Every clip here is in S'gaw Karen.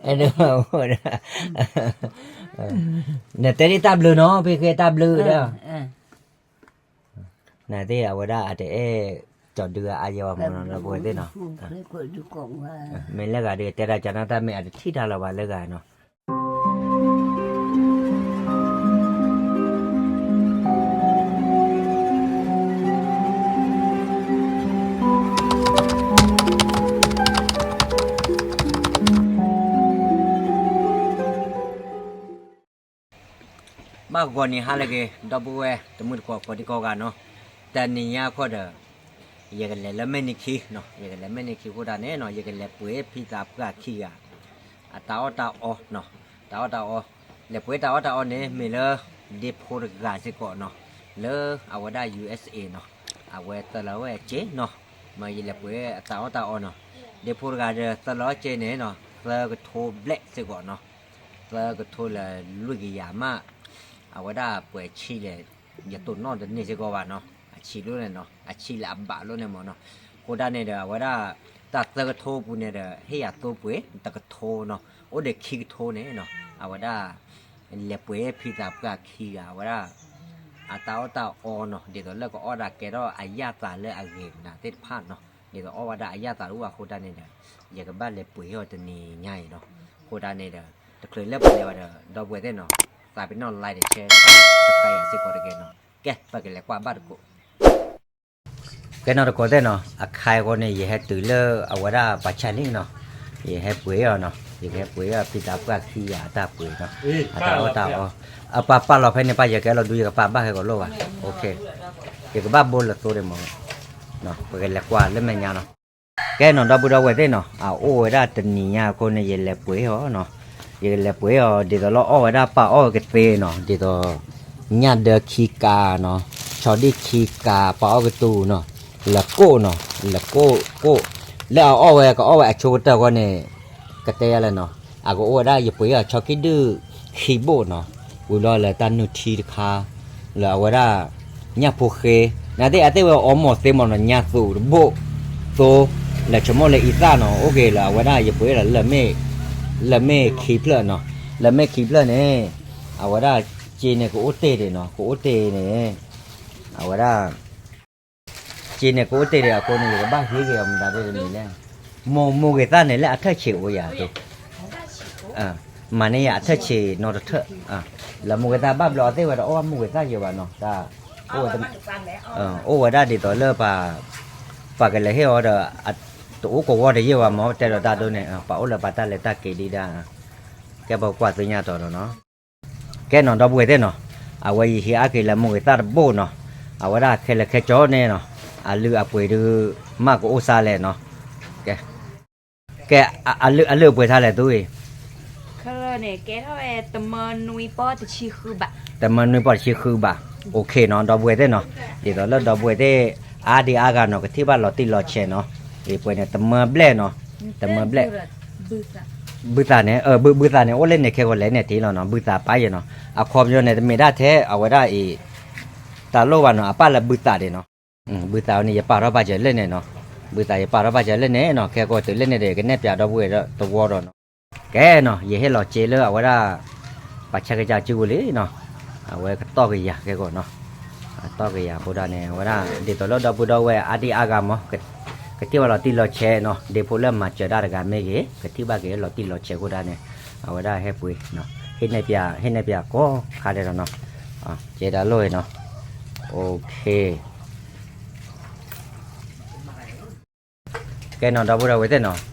အဲၣ်ဒိးမၤဝဲဒၣ်, နတဲဒ်တၢ်ဘျုးနီၤ ဖဲဃဲတၢ်ဘျုးဒီး, နသ့ၣ်အဝဲဒၣ်အတအဲၣ်ကၠီၤဒုအါယဲဝဲမ့ၢ်နီၤ ဒီပုၢ်ဝဲၢ်သ့ၣ်နီၤ, မ့ၢ်လၢဂၤဒီးတဲဒၣ်ကနၣ်တၢ်မ့ၢ်အတထံၣ်တၢ်လီၤဘၣ်လၢဂၤနီၤ. ဘၣ်ဂီၤနံၤဟါလၢအဂ့ၤ ဒီပုၢ်ဝဲၢ်တမုၢ်တကိးကိးဒံကိးဂၤနီၤ, တနံၤညါအခိၣ်ဒီး ယကလဲၤလၢမဲၢ်နံၤခံနီၤ, ယကလဲၤမဲၢ်နံၤခံအဃိဒၣ်န့ၣ်နီၤ ယကလဲၤပှ့ၤဖံသးပှၢ်ခံဂၤ အတၢ်အီၣ်တၢ်အီနီၤ, တၢ်အီၣ်တၢ်အီ, လဲၤပှ့ၤတၢ်အီၣ်တၢ်အီန့ၣ် မ့ၢ်လၢ ဒ့ဖိတဂၤစ့ၢ်ကီးနီၤ, လၢအဝဲဒၣ် ယူၢ်အ့းအ့းနီၤ, အဝဲသၢလီၤဝဲအစ့နီၤ, မ့ၢ်ယလဲၤပှ့ၤအတၢ်အီၣ်တၢ်အီနီၤ, ဒ့ဖိတဂၤဒီးသၢလီၤအစ့န့ၣ်နီၤ သၢကထိဘျဲၣ်စ့ၢ်ကီးနီၤ, သၢကထိလၢလွံၢ်ကယၤမး, အဝဲဒၣ်ပှဲၤဆံလဲၣ် ယတိၢ်နီၣ်တန့ၢ်စ့ၢ်ကီးဘၣ်နီၤ, အဆံးလိာ်န့ၣ်နီၤ, အဆံးလၢအဘၣ်လိာ်န့ၣ်မ့ၢ်နီၤ, အဃိဒၣ်န့ၣ်ဒီး အဝဲဒၣ် တၢ်သၢကထိပူၤန့ၣ်ဒီး ဟ့ၣ်ယၤသိပှ့ၤ တကထိနီၤ, အိၣ်ဒီးခံကထိန့ၣ်နီၤ, အဝဲဒၣ် လဲၤပှ့ၤဖံသးပှၢ်ခံဂၤ အဝဲဒၣ် အတၢ်အီၣ်တၢ်အီနီၤ, ဒ်သိးလၢကအီၣ်ဒၣ်ကဲထီၣ်အယၣ်သးလၢအဂ့ၤကနၤသ့ၣ်တဖၣ်နီၤ, ဒ်သိးအီၣ်ဝဲဒၣ်အယၣ်သးတအိၣ်အဃိဒၣ်န့ၣ်ဒီး ယကဘၣ်လဲၤပှ့ၤအီၤတနံၤညါအံၤနီၤ, အဃိဒၣ်န့ၣ်ဒီး တချုးလၢပှ့ၤဝဲဒီး ဒီပုၢ်ဝဲၢ်သ့ၣ်နီၤ, သးပ့ၤနီၣ် like ဒီး share subscribe ယၤစ့ၢ်ကီးတက့ၢ်နီၤ, ကဲ ပကလဲၤကွၢ်ဘၣ်တကိး ကဲနီၤတကိးသ့ၣ်နီၤ, အခါအံၤအဃိန့ၣ် ယဟဲတုၤလၢအဝဲဒၣ်ပှၤဆါန့ၣ်နီၤ, ယဟဲပှ့ၤအီၤနီၤ, ယကဟဲပှ့ၤအီၤဖံသးပှၢ်ခံဂၤအတၢ်ပှ့ၤနီၤ, အတၢ်အီၣ်တၢ်အီ, အပာ်ပာ်လီၤဖဲန့ၣ် ပာ်ယကဲလီၤဒုး ယကပာ်ဘၣ်ဟဲကီးလိၣ်ဘၣ်, ယကဘၣ်ဘိလၢသိဒံးမး, ပကလဲၤကွၢ်လၢမဲာ်ညါနီၤ, ကဲနီၤ ဒီပုၢ်ဒီဝဲၢ်သ့ၣ်နီၤ, အအိၣ်ဝဲဒၣ်တနံၤညါအဃိန့ၣ် ယလဲၤပှ့ၤအီၤနီၤ, ယကလဲၤပှ့ၤအီၤ ဒ်သိးလၢအီၣ်ဝဲဒၣ်ပာ်အီၣ်ကသ့နီၤ, ဒ်သိး ညၣ်ဒၢခံကၤနီၤ, ဆီဒံၣ်ခံကၤ ပာ်အီၣ်ကတူၢ်နီၤ, လဲၤကိၣ်နီၤ, လဲၤကိၣ်ကိၣ်, လၢအအီၣ်ဝဲ ကအီၣ်ဝဲအဆိကတၢၢ်အဃိန့ၣ် ကတဲယၤလဲၣ်နီၤ, အကအိၣ်ဝဲဒၣ် ယပှ့ၤအီၤဆီခံဒုၣ်ခံဘိၣ်နီၤ, ဝံၤလီၤလၢတၢ်နုၢ်ထံတခါ, လၢအဝဲဒၣ် ညၣ်ဖိဃ့, နသ့ၣ်အသ့ၣ်ဝဲအီမိာ်သ့မးနီၤ, ညၣ်သူးတဘိၣ်, သိ, လဲၤဆိကမိၣ်လၢအံသၣ်နီၤ, အိၣ်က့ၤလၢအဝဲဒၣ် ယပှ့ၤလၢ လၢမ့ၢ်ခံဖျၢၣ်နီၤ, လၢမ့ၢ်ခံဖျၢၣ်န့ၣ်, အဝဲဒၣ် စ့န့ၣ် ကအိၣ်တ့ၢ်ဒံးနီၤ, ကအိၣ်တ့ၢ်န့ၣ်, အဝဲဒၣ် စ့န့ၣ် ကအိၣ်တ့ၢ်ဒံးအဃိန့ၣ် ယကဘၣ်ဟ့ၣ်က့ၤအီၤမတၤဒ်တမံၤလဲၣ်, မိၢ်မိၢ်ဂ့ၤသၣ်န့ၣ် လၢအထၢၣ်ဆံးအိၣ်ယၤသိး မၤန့ၢ်ယၤအထၢၣ်ဆံးနီတထၢၣ်, လၢမိၢ်ဂ့ၤသၣ်ဘၣ်ဘျီအသ့ၣ်ဝဲဒီး အီၣ်ဘၣ်မိၢ်ဂ့ၤသၣ်ယဲဘၣ်နီၤ, တၢ် အိၣ်ဝဲဒၣ်ဒ်သိးလၢပှၤ ပှၤကလဲၤဟ့ၣ်အီၤဒီး တအိၣ်ကဝီၤတယဲၢ်ဘၣ်မး တဲဒီးတၢ်ဒိၣ်န့ၣ် ပှၤအိၣ်လၢပှၤတၢ်လဲၤတၢ်က့ၤဒံးဒၣ်, ကဲပကွၢ်သ့ၣ်ညါတီၤနီၤ, ကဲနီၤ ဒီပုၢ်ဝဲၢ်သ့ၣ်နီၤ, အဝဲယဟံးအါက့ၤလၢမိၢ်ဂ့ၤသၣ်တဘိၣ်နီၤ, အဝဲဒၣ်ခဲလၢာ်ခဲဆ့န့ၣ်နီၤ, အလုၢ်အပှ့ၤဒုး မ့ၢ်ကအိၣ်စါလဲၣ်နီၤ, ကဲ ကဲ အလုၢ်အပှ့ၤထါလဲၣ်သုအံၤ, တမၢနွံပီၢ်တဆံဃုဘး, တမၢနွံပီၢ်တဆံဃုဘး, OKနီၤ ဒီပုၢ်ဝဲၢ်သ့ၣ်နီၤ, ဒ်သိးလၢဒီပုၢ်ဝဲၢ်သ့ၣ် အါဒံအါဂၤနီၤ ကထံၣ်ဘၣ်လီၤတံၢ်လီၤဆဲးနီၤ, အံၤပှဲၤန့ၣ် တမၢဘျဲၣ်နီၤ, တမၢဘျဲၣ်, ဘုသးန့ၣ် ဘုသးန့ၣ် အိၣ်လၢန့ၣ်ခဲဂီၤလဲၣ်န့ၣ်ထံလီၤနီၤ, ဘုသးပၢ်ယဲနီၤ, အခီပညီန့ၣ် တမ့ၢ်ဒၣ်ထဲအဝဲဒၣ်အံၤ တၢ်လိၣ်ဘၣ်နီၤ, အပၢ်လၢဘုသးဒံးနီၤ, ဘုသးန့ၣ် ယပာ်ထီၣ်ဘၣ်စၢၤလၢန့ၣ်နီၤ, ဘုသးယပာ်ထီၣ်ဘၣ်စၢၤလၢန့ၣ်နီၤ, ခဲဂီၤတုၤလၢန့ၣ်ဒီး ယကနဲၣ်ပၠးဒီပုၢ်ဝဲၢ်တဝီဒီးနီၤ, ကဲနီၤ ယဟ့ၣ်လီၤစ့လၢအဝဲဒၣ် ပှၤဆါကစၢ်စုပူၤလံနီၤ, အဝဲကတီၢ်ကယၤခဲဂီၤနီၤ, ကတီၢ်ကယၤအဃိဒၣ်န့ၣ် အဝဲဒၣ် ဒ်သိးလၢဒီပုၢ်ဒီဝဲၢ်အါဒံအါဂၤမး ကထံၣ်ဘၣ်လီၤတံၢ်လီၤဆဲးနီၤ, ဒ့ဖိလၢမၤစၢၤဒၣ်တဂၤမ့ၢ်ဂ့ၤ ကထံၣ်ဘၣ်က့ၤလီၤတံၢ်လီၤဆဲးအဃိဒၣ်န့ၣ် အဝဲဒၣ်ဟဲပှ့ၤနီၤ, ဟ့ၣ်နဲၣ်ပၠး ဟ့ၣ်နဲၣ်ပၠးကိးခါဒဲးဒီးနီၤ, ကဲတၢ်လိၣ်နီၤ, OK ကဲနီၤ ဒီပုၢ်ဒီဝဲၢ်သ့ၣ်နီၤ,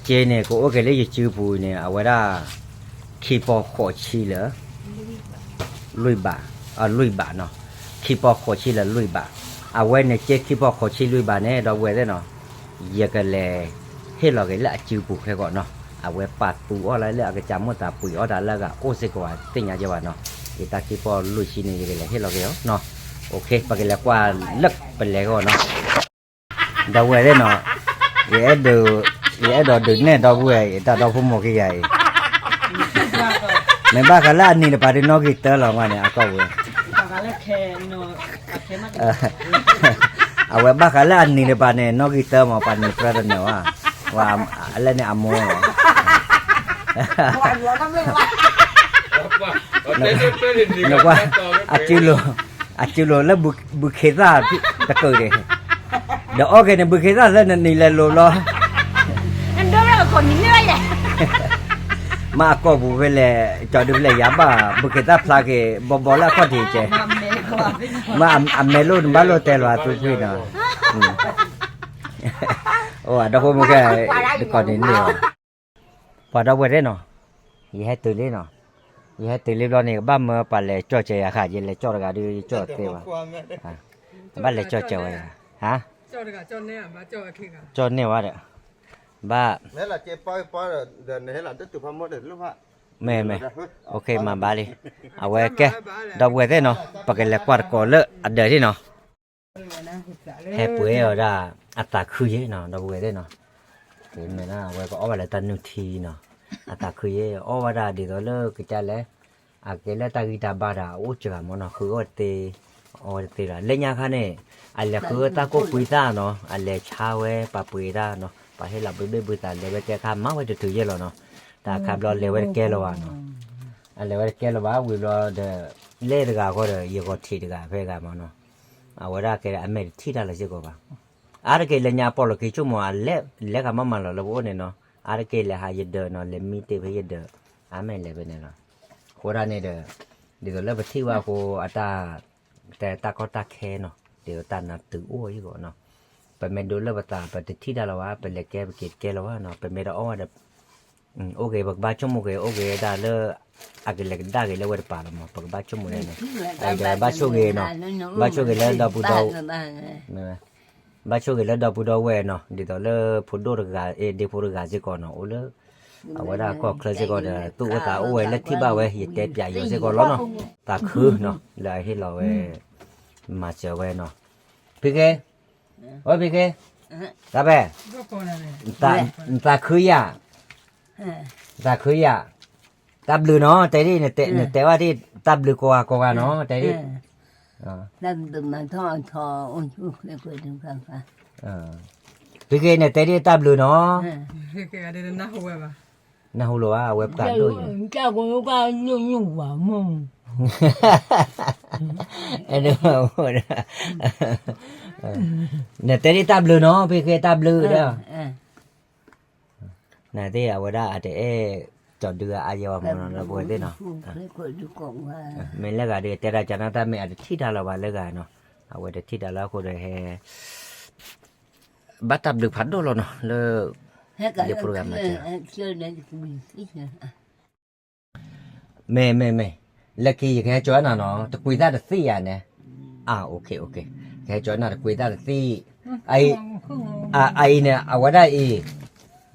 စ့န့ၣ် ကအိၣ်က့ၤလၢယစုပူၤန့ၣ် အဝဲဒၣ် ခံပီၢ်ဃိးဆံလၢ လွံၢ်ဘး, လွံၢ်ဘးနီၤ, ခံပီၢ်ဃိးဆံလၢလွံၢ်ဘး, အဝဲန့ၣ်စ့ခံပီၢ်ဃိးဆံလွံၢ်ဘးန့ၣ် ဒီပုၢ်ဝဲၢ်သ့ၣ်နီၤ, ယကလဲၤ ဟ့ၣ်လီၤက့ၤလၢအစုပူၤခဲဂီၤနီၤ, အဝဲပာ်သူအီၣ်လၢလၢအကစၢ်မိၣ်သးပှ့ၤအီၣ်တၢ်လၢအဂၤအိၣ်စ့ၢ်ကီး သ့ၣ်ညါက့ၤဘၣ်နီၤ, ယတၢ်ခံပီၢ်လွံၢ်ဆံန့ၣ် ယကလဲၤဟ့ၣ်လီၤက့ၤအီၤနီၤ, OK ပကလဲၤကွၢ်လၢပလဲၤဂီၢ်နီၤ ဒီပုၢ်ဝဲၢ်သ့ၣ်နီၤ, ယအဲၣ်ဒိး, ယအဲၣ်ဒိးဒုးနဲၣ်ဒီပုၢ်ဝဲၢ် ယတၢ်ဒီဖိမိၢ်ခံဂၤအံၤ, မ့ၢ်ဘၣ်ဃးလၢအနံၤတပၤဒီးနီၣ်ဂံၢ်တၢလီၤမးန့ၣ် အကီၢ်ပူၤ, အဝဲဘၣ်ဃးလၢအနံၤတပၤန့ၣ် နီၣ်ဂံၢ်တၢမး ပှၤနံၤပြၢတနၢၤဘၣ်, ဝဲ, အလဲၣ်န့ၣ်အမိၢ်လီၤ, နကွၢ်, အစုလိၤ, အစုလိၤလၢဘုခ့သၣ်တကုာ်န့ၣ်, ဒီးအီၣ်က့ၤန့ၣ် ဘုခ့သၣ်လၢနနံၤလဲၤလိၤလီၤ, မ့ၢ်အကိာ်ပူၤဖဲလဲၣ်, ကၠီဒုဖဲလဲၣ် ယၤဘၣ် ဘုခ့သၣ်ဖျါက့ၤ ဘီဘီလၢအခီၣ်ထံးကဲ, မ့ၢ်အမဲာ်လိၣ်နဘၣ်လိၣ်တဲလီၤအသူဖှံနီၤ, အိၣ်ဒီဖိမိၢ်ခဲ, တကိးန့ၣ်န့ၣ်လီၤ, ပှၤဒီပုၢ်ဝဲၢ်သ့ၣ်နီၤ, ယဟဲတုၤလံနီၤ, ယဟဲတုၤလံဘျီန့ၣ် ကဘၣ်မၢပှၤလဲၤကၠီၣ်ကဲယၤဃာ် ယလဲၤကၠီၣ်တဂၤဒီး ယကၠီၣ်တသ့ဘၣ်, ဘၣ်လဲၤကၠီၣ်ကဲဝဲ, ဟါ, ကၠီၣ်န့ၢ်ဝဲဒီး, ဘၣ် မ့ၢ်မ့ၢ်, မၤဘၣ်လံ, အဝဲကဲ, ဒီပုၢ်ဝဲၢ်သ့ၣ်နီၤ ပကလဲၤကွၢ်တကိးလၢအဒၢးဒၣ်နီၤ, ဟဲပှ့ၤအီၤဒၣ်, အသးခုယဲနီၤ ဒီပုၢ်ဝဲၢ်သ့ၣ်နီၤ, မ့ၢ်ဒၣ်အဝဲကအီၣ်ဘၣ်လၢတၢ်နုၢ်ထံနီၤ, အသးခုယဲ အီၣ်ဝဲဒၣ်ဒ်သိးလၢကစၢ်လဲၣ်, အကဲလၢတၢ်ဂံၢ်တၢ်ဘါဒီး အအိၣ်စှၤမ့ၢ်နီၤ ဃုအီၣ်တသ့, အီဝဲတသ့လီၤ လၢညါခါန့ၣ်, အလဲၤဃုအီၣ်တၢ်ကိၢ်ကွံသၣ်နီၤ အလဲၤဆါဝဲပှၤပှ့ၤတၢ်နီၤ ပှၤဟ့ၣ်လီၤဘုဘ့ၣ်ဘုသးလဲၤဝဲတကဲခါမၤဝဲတထုးယဲလီၤနီၤ, တၢ်ခါဘျီလဲၤဝဲတကဲလၢၤဘၣ်နီၤ, အလဲၤဝဲတကဲလၢၤဘၣ် ဝံၤဘျီဒီး, လဲၤတဂၤဃီဒီး ယဂီၤထံးတဂၤဖဲဂၤမ့ၢ်နီၤ, အဝဲဒၣ်ကဲအမဲာ်တထံၣ်တၢ်လီၤစ့ၢ်ကီးဘၣ်, အါတက့ၢ်လၢညါပိာ်လီၤခံဆိကမိၣ် လဲၤကမၤမၤလီၤလၢပအိၣ်န့ၣ်နီၤ, အါတက့ၢ်လဲၤဟးယဒၢးနီၤ လဲၤမံတ့ၢ်ဖဲယဒၢး, အါမဲာ်လဲၤဖဲန့ၣ်လီၤ, အဃိဒၣ်န့ၣ်ဒီး, ဒ်သိးလၢပထံၣ်ဘၣ်အဃိအတၢ်, တၢ်ကီတၢ်ခဲနီၤ ဒ်သိးတၢ်နးတုၤအိၣ်အံၤဂီၢ်နီၤ, ပမ့ၢ်ဒိလၢပသး ပတထံၣ်တၢ်လၢၤဘၣ် ပလဲၤကဲပက့ၤတကဲလၢၤဘၣ်နီၤ ပမ့ၢ်တအီၣ်ဝဲဒီး အိၣ်ဂ့ၤ ပကဘၣ်ဆိကမိၣ်က့ၤ အိၣ်ဂ့ၤဒၣ်လၢ အကလဲၤကဒါက့ၤလၢဝဲတပၤလီၤမး ပကဘၣ်ဆိကမိၣ်န့ၣ်, ဒီးဘၣ်ဆိၣ်ဂ့ၤနီၤ, ဘၣ်ဆိၣ်ဂ့ၤလၢဒီပုၢ်ဒီ, ဘၣ်ဆိၣ်ဂ့ၤလၢဒီပုၢ်ဒီဝဲၢ်နီၤ ဒ်သိးလၢဖိဒိၣ်တဂၤ ဒ့ဖိတဂၤစ့ၢ်ကီးနီၤ အိၣ်လၢ အဝဲဒၣ်ကီၢ်ချၢစ့ၢ်ကီးဒီး သူၣ်အိၣ်သးအိၣ်ဝဲလၢထံၣ်ဘၣ်ဝဲ ယတဲပၠးယိၤစ့ၢ်ကီးလီၤနီၤ, သးခုနီၤ လၢအဟ့ၣ်လီၤဝဲ မၤစၢၤဝဲနီၤ, ဖံဃ့, ဝဲဖံဃ့, တၢ်ဖဲ, နသးခုယၤ, နသးခုယၤ, တၢ်ဘျုးနီၤ တဲဒ် နတဲဘၣ်ဒ် တၢ်ဘျုးကိးဂၤကိးဂၤနီၤ တဲဒ် ဖံဃ့န့ၣ်တဲဒ်တၢ်ဘျုးနီၤ, နၢ်ဟူလီၤဧါ အဝဲပှၤဒိၣ်ယၤ, နတဲဒ်တၢ်ဘျုးနီၤ ဖံဃ့တၢ်ဘျုးဒီး နသ့ၣ်အဝဲဒၣ်အတအဲၣ် ကၠီဒုအါယဲဘၣ်မးနီၤ လၢပဝဲသ့ၣ်နီၤ, မ့ၢ်လၢဂၤဒီးတဲတၢ်ကနၣ်တၢ်မ့ၢ်အတထံၣ်တၢ်လၢၤဘၣ်လၢဂၤနီၤ, အဝဲတထံၣ်တၢ်လၢအဃိဒီးဟဲ ဘၣ်တၢ်ဘျုးဖးဒိၣ်လီၤနီၤ လၢ ယဖိတဂၤမၤစၢၤ မ့ၢ်မ့ၢ်မ့ၢ်, လၢခံယကဟဲကၠီနၤနီၤ တကွံသၣ်တသ့ယၤန့ၣ်, အ, ကဟဲကၠီနၤတကွံသၣ်တသ့, အအံၤန့ၣ် အဝဲဒၣ်အံၤ,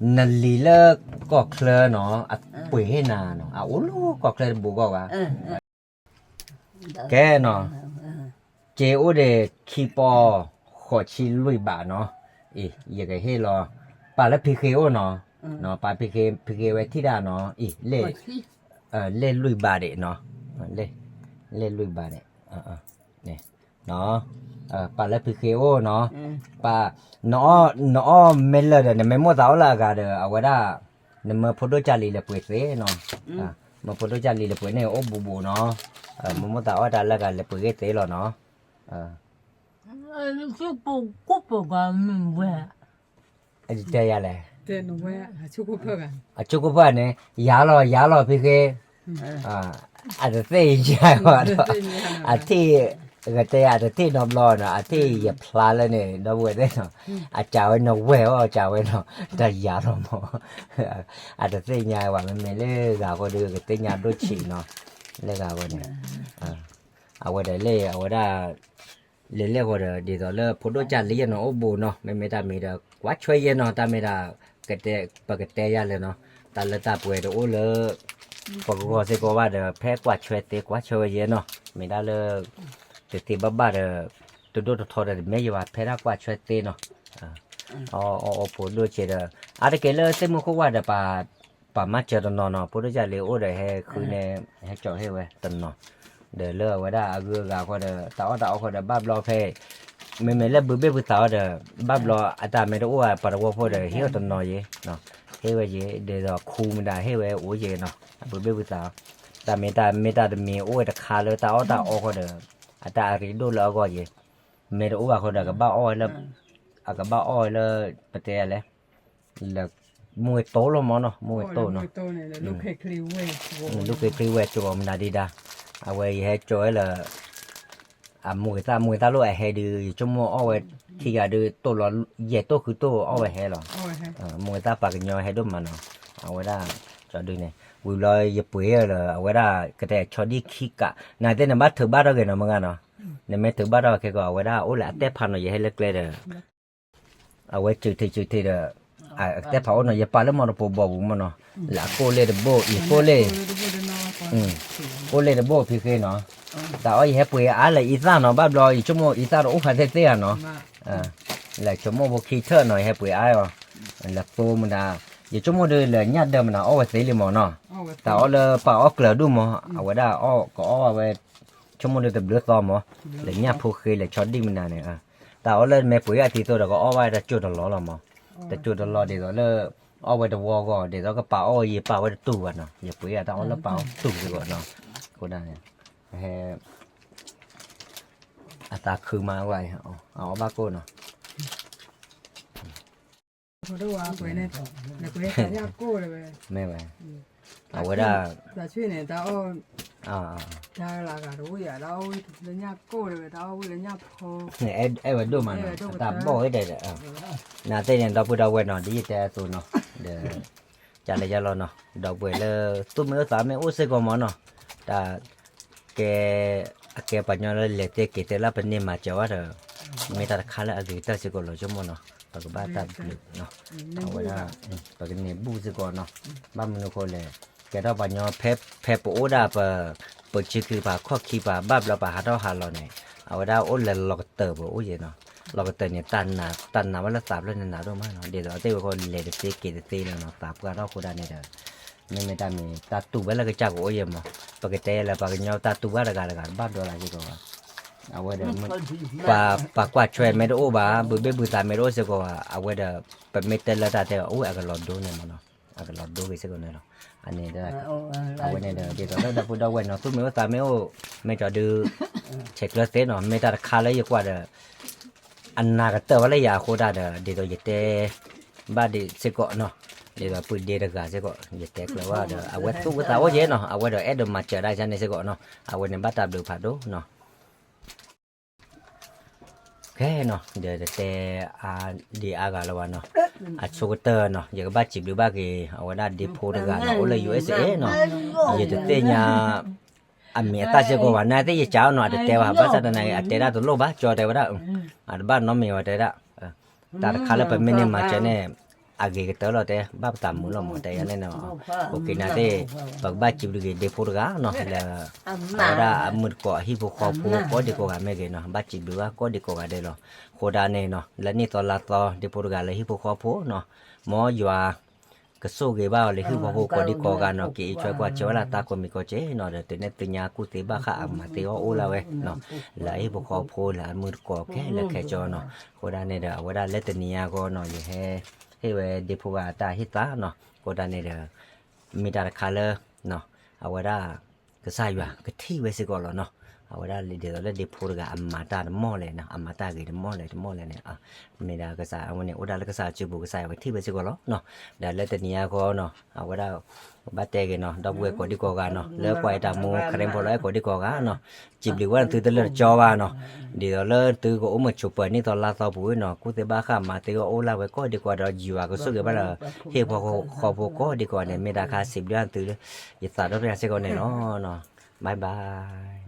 နလံၤလၢကီၢ်ချၢနီၤ အပှ့ၤဟ့ၣ်နၤနီၤ အအိၣ်လၢကီၢ်ချၢတဘိဂီၢ်ဘၣ် ကဲနီၤ, က့ၤအိၣ်ဒံးခံပီ, ဃိးဆံလွံၢ်ဘးနီၤ, အံၤ ယကဟ့ၣ်လီၤ, ပာ်လၢဖံဃ့အိၣ်နီၤ, ပာ်ဖံဃ့ဝဲထံၣ်ဒၣ်နီၤ, အံၤ လဲၣ်လွံၢ်ဘးဒံးနီၤ, လဲၣ်လွံၢ်ဘးဒံး, ပာ်လၢဖံဃ့အိၣ်နီၤ, ပာ်, နအီၣ်မ့ၢ်လၢာ်ဒီး နမ့ၢ်မိၣ်သးအီၣ်လၢအဂၤဒီး အဝဲဒၣ်, နမၢဖိဒိၣ်ကၢ်လံၤလဲၤပှ့ၤသ့နီၤ, မၢဖိဒိၣ်ကၢ်လံၤလဲၤပှ့ၤန့ၣ်အိၣ်ဘူးဘူးနီၤ, မ့ၢ်မိၣ်သးအီၣ်တၢ်လၢအဂၤလဲၤပှ့ၤဂ့ၤသ့လီၤနီၤ, တဲယၤလဲၣ်, အဆိကမိၣ်ဖၢၣ်န့ၣ် ယၤလီၤယၤလီၤဖံဃ့, အတသ့ၣ်ညါဘၣ်ဒီး, အထံၣ်, ကတဲယၤအတထံၣ်နီတဘျီနီၤ အထံၣ်ယဖျါလၢန့ၣ် ဒီပုၢ်ဝဲၢ်သ့ၣ်နီၤ, အစံးဝဲနီၤဝဲၢ်အီၤ စံးဝဲနီၤ တၢ်ယၤလီၤမး, အတသ့ၣ်ညါဘၣ် မ့မ့ၢ်လၢဂၤဃီဒီး ကသ့ၣ်ညါဒိၣ်ဆံးနီၤ, လၢဂၤဃီန့ၣ်, အဝဲဒီးလၢအဝဲဒၣ် လဲၤလဲၣ်ဃီဒီး ဒ်သိးလၢဖိဒိၣ်ကၢ်လံၤယဲနီၤ အိၣ်ဘူးနီၤ မ့မ့ၢ်တၢ်မံၤဒီး ကွၢ်ဆွဲယဲနီၤ တၢ်မ့ၢ်ဒၣ် ပကတဲယၤလဲၣ်နီၤ တၢ်လၢတၢ်ပှဲၤတအိၣ်လၢ ပဂီၢ်စ့ၢ်ကီးဘၣ်ဒီး ဖဲကွၢ်ဆွဲသ့ကွၢ်ဆွဲဝဲယဲနီၤ မ့ၢ်ဒၣ်လၢ တသ့ဘၣ်ဘၣ်ဒီး တဒိၣ်တထီဒီးတမ့ၢ်ယဘၣ် ဖဲဒၣ်ကွၢ်ဆွဲသ့နီၤ အီၣ်အီၣ်ဖိဒိၣ်ဆံးဒီး အါတက့ၢ်လၢသ့ၣ်မုၢ်ခိၣ်ဝၣ်ဒီး ပှၤမၤစၢၤတနီၤနီၤ ဖိဒိၣ်ကၢ်လံၤအိၣ်ဒီးဟဲဃုန့ၣ် ဟဲကၠီၤဟ့ၣ်ဝဲတနီၤ ဒီးလၢအဝဲဒၣ်အဂုၤအဂၤဃီဒီး တၢ်အီၣ်တၢ်အီဃီဒီး ဘၣ်ဘျီဖဲ မ့မ့ၢ်လၢဘုဘ့ၣ်ဘုသးအီၤဒီး ဘၣ်ဘျီအတၢ်မ့ၢ်တအိၣ်ပှၤတဝီဖိဒီး ဟ့ၣ်အီၤတနီၤယဲ ဟ့ၣ်ဝဲယဲ ဒ်သိးခူမတၤဟ့ၣ်ဝဲအိၣ်ယဲနီၤ အပှ့ၤဘ့ၣ်ပှ့ၤသး, တၢ်မ့ၢ်တၢ်မ့ၢ်တၢ်တမံၤအိၣ်ဝဲတခါလၢတၢ်အီၣ်တၢ်အီဃီဒီး အတၢ်အရ့ဒိၣ်လၢအဂီၢ်ယဲ, မ့ၢ်တအိၣ်ဘၣ်ဃီဒီး ကဘၣ်အီၣ်ဝဲလၢ အကဘၣ်အီၣ်ဝဲလၢ ပတဲလဲၣ် လၢ မူဂ့ၤတိၢ်လီၤမၢ်နီၤ မူဂ့ၤတိၢ်နီၤ, လူၢ်က့ၤချံဝဲကၠိမနုၤဒံးဒၣ်, အဝဲယဟဲကၠိဝဲလၢ အမူဂ့ၤသၣ် မူဂ့ၤသၣ်လိၣ်အဟဲဒုး ယဆိကမိၣ်အီၣ်ဝဲ ခံဂၤဒုးတိၢ်လီၤ ယဲၢ်တိၢ်ဃုတိၢ်အီၣ်ဝဲဟဲလီၤ, မူဂ့ၤသၣ်ပှၤကညီဟဲဒိၣ်မးနီၤ, အဝဲဒၣ် ကၠီဒုန့ၣ် ဝံၤဘျီယပှ့ၤလၢအဝဲဒၣ် ကတဲဆီဒံၣ်ခံကး နသ့ၣ်နဘၣ်ထုးဘၣ်ထီၣ်က့ၤနီၤမ့ၢ်ဂ့ၤနီၤ, နမ့ၢ်ထုးဘၣ်ထီၣ်ခဲကီး အဝဲဒၣ်အိၣ်လၢအတဲဖးနီၤ ယဟဲလၢကျဲဒီး အဝဲစုးထံးစုးထံးဒီး အတဲဖးအိၣ်နီၤ ယပာ်လၢမီတပိဘီပူၤမၢ်နီၤ, လၢအကိၣ်လ့ၣ်တဘိ ယကိၣ်လ့ၣ် ကိၣ်လ့ၣ်တဘိဖံဃ့နီၤ, တၢ်အီၣ်ယဟဲပှ့ၤအါလၢအံသၣ်နီၤ ဘၣ်ဘျီယဆိကမိၣ်အံသၣ်တအိၣ်ဖးသ့ၣ်သ့ၣ်ဧါနီၤ, လၢဆိကမိၣ်ဖိခံထၢၣ်နီၤ ယဟဲပှ့ၤအါအီၤ, လၢသိမတၤ ယဆိကမိၣ်ဒုးလၢညၣ်ဒၢမနၤအီၣ်ဝဲသ့လံမၢ်နီၤ, တၢ်အီၣ်လၢပာ်အီၣ်ကျၢၤဒိၣ်မၢ် အဝဲဒၣ်အီၣ်ကအီၣ်ဝဲ ဆိကမိၣ်ဒုးတဘျုးသီမၢ်, လၢညၣ်ဖိဃ့လၢဆီဒံၣ်မနၤန့ၣ်, တၢ်အီၣ်လၢမ့ၢ်ပှ့ၤအတံၤသိးဒီးကအီၣ်ဘၣ်တကၠိတလီၢ်လီၤမၢ်, တကၠိတလီၢ်ဒ်သိးလၢ အီၣ်ဝဲတဝီဂီၢ် ဒ်သိးကပာ်အီၣ်ယပာ်ဝဲတတူၢ်ဘၣ်နီၤ ယပှ့ၤအတၢ်အီၣ်လၢပာ်အီၣ်တူၢ်စ့ၢ်ကီးနီၤ, အဃိဒၣ်န့ၣ် ဟဲ အသးခုမးဝဲ အအီၣ်ဘၣ်ကိၣ်နီၤ မ့ၢ်ဝဲ အဝဲဒၣ် အဲၣ်ဝဲဒိၣ်မးနီၤ တၢ်ဘီၣ်ဝဲဒၣ်ဒီး နသ့ၣ်န့ၣ် ဒီပုၢ်ဒီဝဲၢ်နီၤ ဒ်ယတဲအသိးနီၤ ဒီး ကလဲၤယလီၤနီၤ ဒီပုၢ်ဝဲၢ်လၢ သူၣ်မ့ၢ်အိၣ်သးမ့ၢ်အိၣ်စ့ၢ်ကီးမၢ်နီၤ တၢ် ကဲ အကဲပှၤကညီလၢလဲၤသ့က့ၤသ့လၢပန့ၢ်မၤစၢၤဝဲဒီး မ့ၢ်တၢ်တခါလၢအဂ့ၤကတၢၢ်စ့ၢ်ကီးလီၤ ဆိကမိၣ်နီၤ ပကဘၣ်တၢ်ဘျုးနီၤ အဝဲဒၣ် ပကန့ၢ်ဘူၣ်စ့ၢ်ကီးနီၤ ဘၣ်မနုၤဃိလဲၣ် ကဲထီၣ်ပှၤကညီ ဖဲပအိၣ်ဒၣ်ပ ပဆံခံပၤခီၣ်ခံပၤ ဘၣ်ဘျီပဟးထီၣ်ဟးလီၤန့ၣ် အဝဲဒၣ်အိၣ်လၢလီၤကတၢၢ်ပအိၣ်ယဲနီၤ လီၤကတၢၢ်န့ၣ် တၢ်နာ်ဝဲလၢသးဖျၢၣ်န့ၣ်နးဒိၣ်မးနီၤ ဒ်သိးအသ့ၣ်ဝဲဃီလဲၤတသ့က့ၤတသ့လီၤနီၤ သးပှၢ်ထီၣ်အဃိဒၣ်န့ၣ်ဒီး မ့မ့ၢ်တၢ်မ့ၢ်တၢ်တူၢ်ဝဲလၢကစၢ်ကအိၣ်ယဲမး ပကတဲလၢပှၤကညီတၢ်တူၢ်ဘၣ်တဂၤတဂၤတဘၣ်ဘျီလၢ်စ့ၢ်ကီးဘၣ် အဝဲဒီး ပှၤကွၢ်ထွဲမ့ၢ်တအိၣ်ဘၣ် ဘုးဘ့ၣ်ဘုးသးမ့ၢ်တအိၣ်စ့ၢ်ကီးဘၣ် အဝဲဒီး ပမ့ၢ်တဲလၢတၢ်တဲအအိၣ်အကလီၤဒိန့ၣ်မးနီၤ အကလီၤဒိဂ့ၤစ့ၢ်ကီးန့ၣ်လီၤ အန့ၣ်ဒီး အဝဲန့ၣ်ဒီး ဒ်သိးလၢဒီပုၢ်ဒီဝဲၢ်နီၤ သူၣ်မ့ၢ်အိၣ်သးမ့ၢ်အိၣ် မ့ၢ်ကီးဒုး ဆဲးကျၢသ့နီၤ မ့ၢ်တၢ်တခါလၢယကွၢ်ဒီး အနာ်ကတၢၢ်ဝဲလၢယၤအဃိတၢ်ဒီး ဒ်သိးယတဲ ဘၣ်ဒ်စ့ၢ်ကီးနီၤ ဒ်သိးပုၢ်ဒ့တဂၤစ့ၢ်ကီး ယတဲကျၢၤဝဲဒီး အဝဲသူၣ်ဝဲသးအိၣ်ယဲနီၤ အဝဲဒီးအဲၣ်ဒိးမၤစၢၤဒၣ်ယၤန့ၣ်စ့ၢ်ကီးနီၤ အဝဲန့ၣ်ဘၣ်တၢ်ဘျုးဖးဒိၣ်နီၤ ခဲနီၤ ဒီးတတဲအါဒံးအါဂၤလၢၤဘၣ်နီၤ အဆိကတၢၢ်နီၤ ယကဘၣ်စံးဘျုးဘၣ်က့ၤ အဝဲဒၣ်ဒ့ဖိတဂၤနီၤ အိၣ်လၢ ယူၢ်အ့ၣ်စ့ၣ်နီၤ ယတသ့ၣ်ညါ အမံၤအသၣ်စ့ၢ်ကီးဘၣ် နာ်သ့ၣ်ယကးအီၤနီၤ အတတဲဘၣ် ဘၣ်ဆၣ်သနာ်က့ အတဲဒၣ်တလိၣ်ဘၣ် ကၠီတဲဝဲဒၣ် အတဘၣ်နီတမံၤဝဲတဲဒၣ် တၢ်တခါလၢပမ့ၢ်န့ၢ်မၤစၢၤန့ၣ် အဂ့ၤကတၢၢ်လီၤတဲ ဘၣ်ပသးမုာ်လီၤမး တဲယၤန့ၣ်နီၤ အိၣ်က့ၤနာ်သ့ၣ် ပကဘၣ်စံးဘျုးက့ၤဒ့ဖိတဂၤနီၤ လၢ အဝဲဒၣ်အမုၢ်တကိးအဟံၣ်ဖိဃီဖိကိးဒံကိးဂၤမ့ၢ်ဂ့ၤနီၤ ဘၣ်စံးဘျုးဘၣ်ကိးဒံကိးဂၤဒဲးလီၤ အဃိဒၣ်န့ၣ်နီၤ လၢနံၣ်သီလါသီ ဒ့ဖိတဂၤလၢဟံၣ်ဖိဃီဖိနီၤ မ်ယွၤ ကဆိၣ်ဂ့ၤဘၣ်အီၤလၢဟံၣ်ဖိဃီဖိကိးဒံကိးဂၤနီၤ က့ၤအံးထွဲကွၢ်ဆၢဝဲလၢတၢ်ကိးမံၤကိးက့နီၤ ဒီးတုၤန့ၣ်သ့ၣ်ညါကူၣ်သ့ဘၣ်ဃးအမၤသ့အီၣ်အိၣ်လၢဝဲနီၤ လၢအဟံၣ်ဖိဃီဖိလၢအမုၢ်တကိးခဲလၢာ်ခဲဆ့နီၤ အဃိဒၣ်န့ၣ်ဒီး အဝဲဒၣ်လၢတနံၤညါအဂီၢ်နီၤ ယဟဲ ဟ့ၣ်ဝဲဒ့ဖိဂၤတၢ်ဟ့ၣ်သးနီၤ အဃိဒၣ်န့ၣ်ဒီး မ့ၢ်တၢ်တခါလၢ အဝဲဒၣ် ကစၢ်ယွၤကထံၣ်ဝဲစ့ၢ်ကီးလီၤနီၤ အဝဲဒၣ်ဒ်သိးလၢဒ့ဖိတဂၤအမၤတၢ်တမီၢ်လဲၣ်နီၤ အမၤတၢ်ဂ့ၤတမီၢ်လဲၣ်တမီၢ်လဲၣ်န့ၣ် မ့ၢ်ဒၣ်ကစၢ်အဝဲန့ၣ် အိၣ်ဒၣ်လၢကစၢ်စုပူၤ ကစၢ်ယွၤကထံၣ်ဝဲစ့ၢ်ကီးလီၤနီၤ ဒီးလၢတနံၤညါအဂီၢ်နီၤ အဝဲဒၣ် ဘၣ်တဲဂ့ၤနီၤ ဒီပုၢ်ဝဲၢ်ကိးဒံကိးဂၤနီၤ လၢကွၢ်အံၤတၢ်မူ ခရံာ်ဖိလီၤအဲၣ်ကိးဒံကိးဂၤနီၤ စံးဘျုးဝဲနသုတလၢာ်တကၠီဘၣ်နီၤ ဒ်သိးလၢသုကအိၣ်မုာ်ဆိးပၢၤနံၣ်သီလါသီပူၤနီၤ ကူၣ်သ့ဘၣ်ဃးမၤသ့အီၣ်အိၣ်လၢဝဲကိးဒံကိးဂၤဒီး ယွၤကဆိၣ်ဂ့ၤဘၣ်လၢ ဟံၣ်ဖိဃီဖိကိးဒံကိးဂၤန့ၣ် မ့ၢ်တၢ်ခါစံးဘျုးအသုလၢ ယသးဒီဖျၢၣ်စ့ၢ်ကီးန့ၣ်လီၤ bye bye